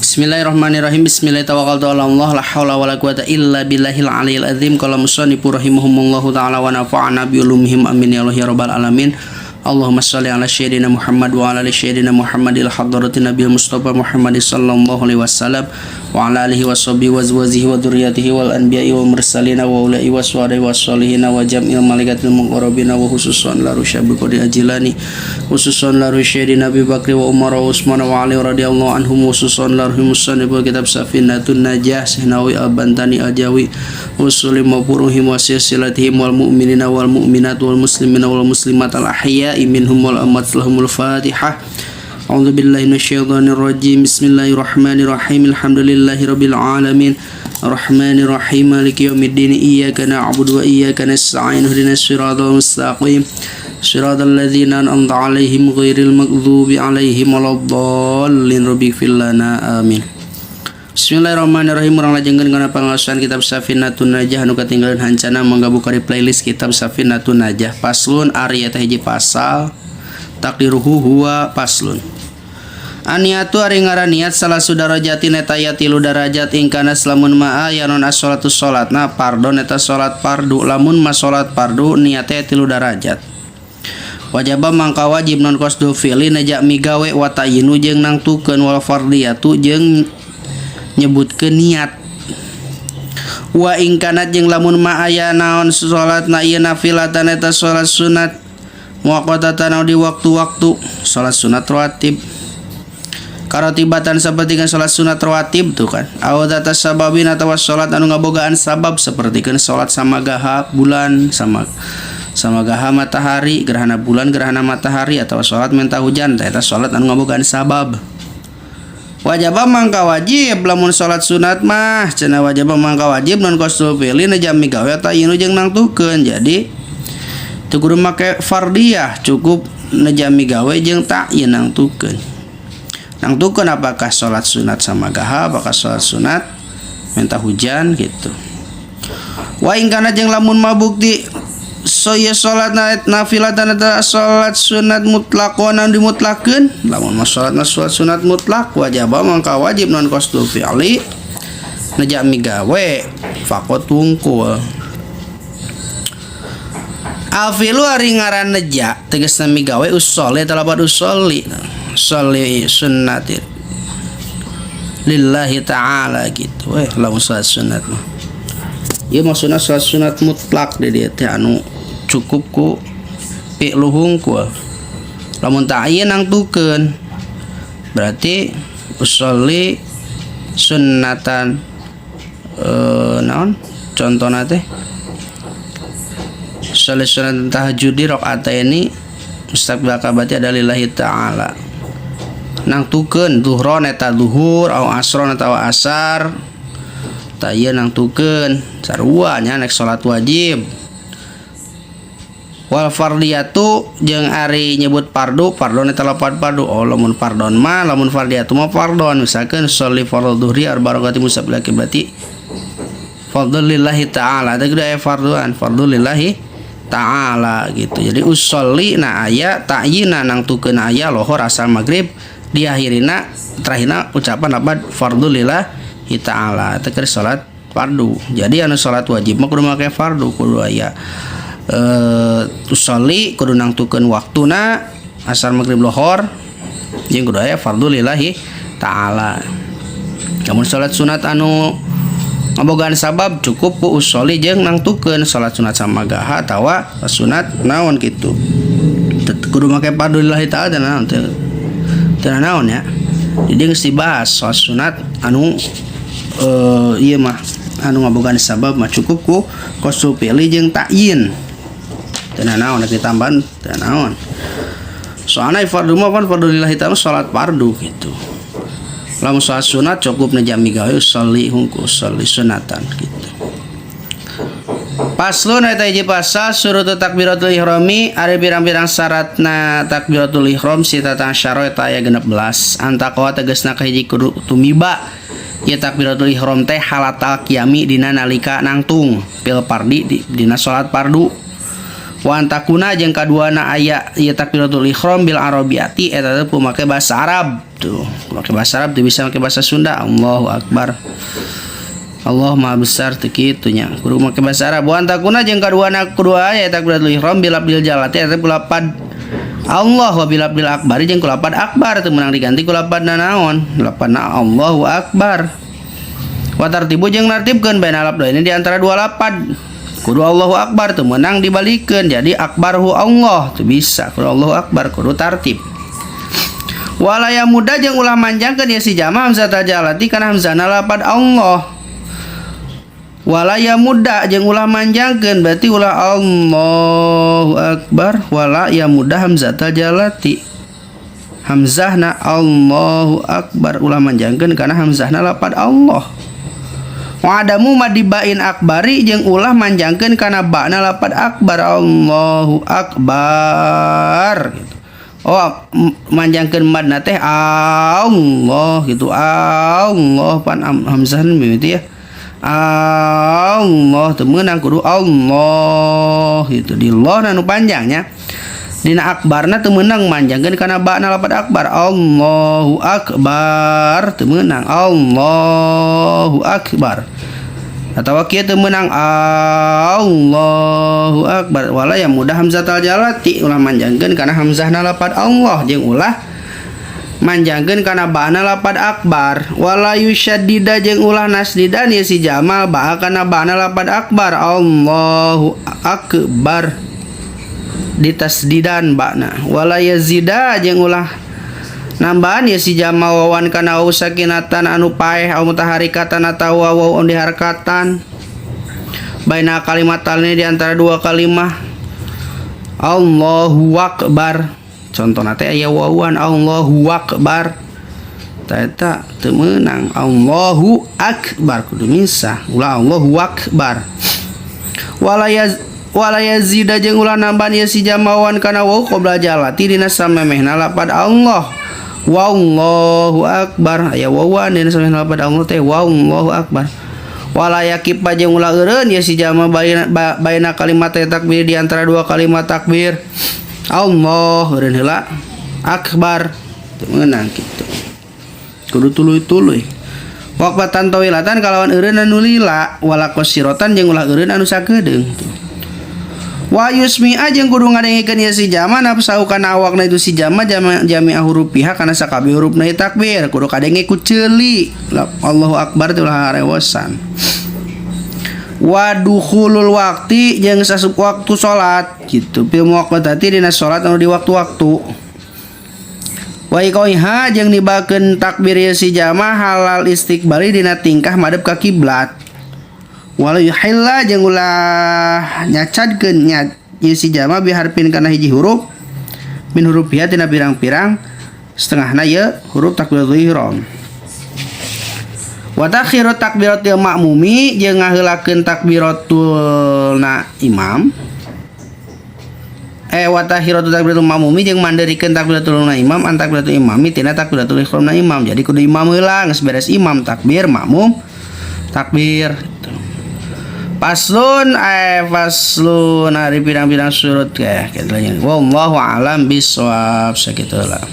Bismillahirrahmanirrahim. Bismillahirrahmanirrahim. Ala Allah la haula wala quwata illa billahil aliyil azim. Qala musannifu rahimahumullahu taala wa nafa'ana bi ulumihim, amin ya Allah ya rabbal alamin. Allahumma shalli ala sayyidina Muhammad wa ala ali sayyidina Muhammadil hadratin nabiyil Mustafa Muhammad sallallahu alaihi wasallam wa ala alihi washabihi wa azwajihi wa dzurriyyatihi wal anbiya'i wal mursalina wa ulai waswadai wassolihina wa jam'il malaikatil muqarrabina wa khususan la rusyabi qadi ajilani, khususan la rusyadi Nabi Bakri wa Umar wa Utsman wa Ali radhiyallahu anhum, khususan la ruhimusan ibu kitab Safinatun Najah Sihnawi Al-Bantani Al-Jawi, usulim wa furuhim wa silsilatihim wal mu'minina wal mu'minat wal muslimina wal muslimat al ahya'i minhum wal amwat, lahumul Fatihah. A'udzu billahi minasyaitonir rajim. Bismillahirrahmanirrahim. Alhamdulillahi rabbil alamin. Arrahmanir rahim. Maliki yaumiddin. Iyyaka na'budu wa iyyaka nasta'in. Ihdinas siratal mustaqim. Siratal ladzina an'amta 'alaihim ghairil maghdubi 'alaihim waladdallin. Rabbighfir lana. Amin. Bismillahirrahmanirrahim. Urang lajengkeun kana pangaosan kitab Safinatun Najah anu katinggalan hancana, mangga buka di playlist kitab Safinatun Najah. Faslun, ari eta hiji pasal, takdiruhu huwa faslun. Aniatu ari ngaran niat salasu darajatin eta aya tilu darajat, in kanat lamun ma aya non as-sholatu salatna fardon eta salat fardu. Lamun ma salat fardu, niatnya tilu darajat. Wajaba mangka wajib non qasdu fi'li neja migawe, wa ta'yinu jeung nangtukeun, wal fardiyatu jeung nyebutkeun niat. Wa in kanat jeung lamun ma aya naon salatna ieu nafilatan eta salat sunat muaqqatatan di waktu-waktu, salat sunat rawatib, karotibatan seperti kan salat sunat rawatib tuh kan, aw dzata sababin atawa salat anu ngabogaan sabab, seperti kan salat samagaha bulan, sama samagaha matahari, gerhana bulan, gerhana matahari, atau salat minta hujan, eta salat anu ngabogaan sabab. Wajaba mangka wajib lamun salat sunat mah cenah, wajaba mangka wajib non qasdul fi'li neja migawe, ta'yinu jeung nangtukeun. Jadi teu kudu make fardiyah, cukup neja migawe jeung ta'yin, nangtukeun. Nangtukeun apakah salat sunat samagaha, apakah salat sunat minta hujan gitu. Wa in kana jeung lamun mah bukti soye salat nafilatan eta salat sunat mutlaqon anu dimutlakeun. Lamun mah salatna salat sunat mutlak, wajaba mangka wajib non qasdul fi'li neja migawe faqot wungkul. Alfilu ari ngaran neja tegasna migawe, usolli talabat usolli, sholli sunnati lillahi ta'ala gitu eh. Lamun salat sunat mah ieu maksudna salat sunat mutlak di dieu teh anu cukup ku fi'lu hungkul. Lamun ta'yin nangtukeun, berarti usolli sunnatan, naon contohna teh, sholli sunnatan tahajudi rakaataini mustaqbil kabati ada lillahi ta'ala, nangtukeun zuhron eta zuhur au asron atawa asar. Tah, ieu nangtukeun sarua nya nek salat wajib. Wal fardiyatu jeung ari nyebut fardu, fardon eta lapan fardu. Oh, lamun fardon mah, lamun fardiyatu mah fardon, misalkan sholli fardhu dhuhri arba rakaati mustaqbil kibati fardhu lillahi ta'ala, teh kudu aya farduan, fardu lillahi ta'ala gitu. Jadi usolli na aya ta'yina, nangtukeun aya lohor, asar, maghrib, diakhirina terakhirna ucapan apa, fardu lillahi ta'ala, teh keur salat fardu. Jadi anu salat wajib mah kudu make fardu, kudu aya usolli, kudu nangtukeun waktuna asar, maghrib, lohor, jeung kudu aya fardu lillahi ta'ala. Namun salat sunat anu ngabogaan sabab cukup ku usolli jeung nangtukeun, salat sunat samagaha atawa sunat naon gitu. Kudu make fardu lillahi ta'ala teh naon teh, teu naon ya. Jadi geus dibahas salat sunat anu ieu mah anu ngabogaan sabab mah cukup ku qasdul fi'li jeung ta'yin, teu naon rek ditambahan, teu naon. Soalna fardu mah pan fardu lillahi ta'ala salat fardu gitu. Lamun salat sunat cukup nejami gawe usolli hungkul, usolli sunatan gitu. Faslun eta hiji pasal. Syurutu takbiratul ihrami ari pirang-pirang syaratna takbiratul ihram, sitata asyara eta aya 16. Antaqoa tegasna kahiji kudu tumiba ieu takbiratul ihram teh halatal qiyami dina nalika nangtung, fil fardi dina salat fardu. Wa antakuna jeung kaduana aya ieu takbiratul ihram bil arabiyati eta teh make bahasa Arab tuh. Make bahasa Arab teu bisa make bahasa Sunda. Allahu akbar. Allah maha besar teu kitu nya. Kudu make bahasa Arab. Wa antakuna jeung kaduana kedua aya takbiratul ihram bil abdil jalati eta kulapad Allah wa bil abdil akbar jeung kulapad akbar teu meunang diganti kulapadna naon? Lapadna Allahu akbar. Wa tartibu jeung nartibkeun baina labdaini di antara dua lapad. Kudu Allahu akbar teu meunang dibalikeun jadi akbarhu Allah teu bisa. Kudu Allahu akbar kudu tartib. Walaya muda jeung ulah manjangkeun ieu si jama hamzah tajalati kana hamzahna lapad Allah. Walaya muda jeung ulah manjangkeun berarti ulah Allahu akbar wala ya muda hamzah tajalati hamzahna Allahu akbar ulah manjangkeun kana hamzahna lapad Allah. Wa adamu madibain akbari jeung ulah manjangkeun kana ba'na lapad akbar Allahu akbar gitu. Oh manjangkeun madna teh Allah gitu Allah pan hamzahna mimiti ya Allah teu meunang kudu Allah gitu di Allah nu panjangnya dina akbarna teu meunang manjangkeun kana ba'na lapad akbar Allahu akbar teu meunang Allahu akbar atawa kieu teu meunang Allahu akbar wala yang mudah hamzah jalati ulah manjangkeun kana hamzahna lapad Allah jeung ulah manjangkeun kana ba'na lapad akbar wala yusyaddida jeung ulah nasdidan ieu si jamal ba'a kana ba'na lapad akbar Allahu akbar ditasdidan ba'na wala yazida jeung ulah nambahan ieu si jamal wawan kana waw sakinatan anu paeh au mutaharikatan atawa waw anu diharkatan baina kalimatane di antara dua kalimah Allahu akbar. Contohna teh aya wawan Allahu akbar ta eta teu meunang Allahu akbar kudu misah ulah Allahu akbar wala yazida jeung ulah nambahan ieu si jamawan kana waw qabla jalati dina samemehna lapad Allah wallahu akbar aya wawan dina samemehna lapad Allah teh wallahu akbar wala yakifa jeung ulah eureun ieu si jama baina kalimat takbir di antara dua kalimat takbir Allah eureun heula akbar teu meunang kitu kudu tuluy-tuluy waqfatan tawilatan kalawan eureun anu lila wala qasirotan jeung ulah eureun anu sakedeung wa yusmi'a jeung kudu ngadengikeun ieu si jama nafsahu kana awakna itu si jama jami'a hurufiha kana sakabeh hurufna takbir kudu kadenge ku ceuli Allahu akbar teh ulah harewosan wa dukhulul waqti jeung sasup waktu salat gitu fil muwaqqatati dina salat anu di waktu-waktu wa iqaiha jeung nibakeun takbir ieu si jama halal istiqbali dina tingkah madep ka kiblat wala yuhilla jeung ulah nyacadkeun nya ieu si jama biharfin kana hiji huruf min hurufiha tina pirang-pirang setengahna ieu huruf takbiratul ihram wa takhiru takbiratil makmumi jeung ngaheulakeun takbiratul na imam wa takhiratu takbiratul makmumi jeung manderikeun takbiratul na imam an takbiratul imami tina takbiratul ihram na imam jadi kudu imam heula geus beres imam takbir makmum takbir gitu. Paslon paslon ari pirang-pirang surut kayak gitu. Wallahu alam bisawab sakitu lah.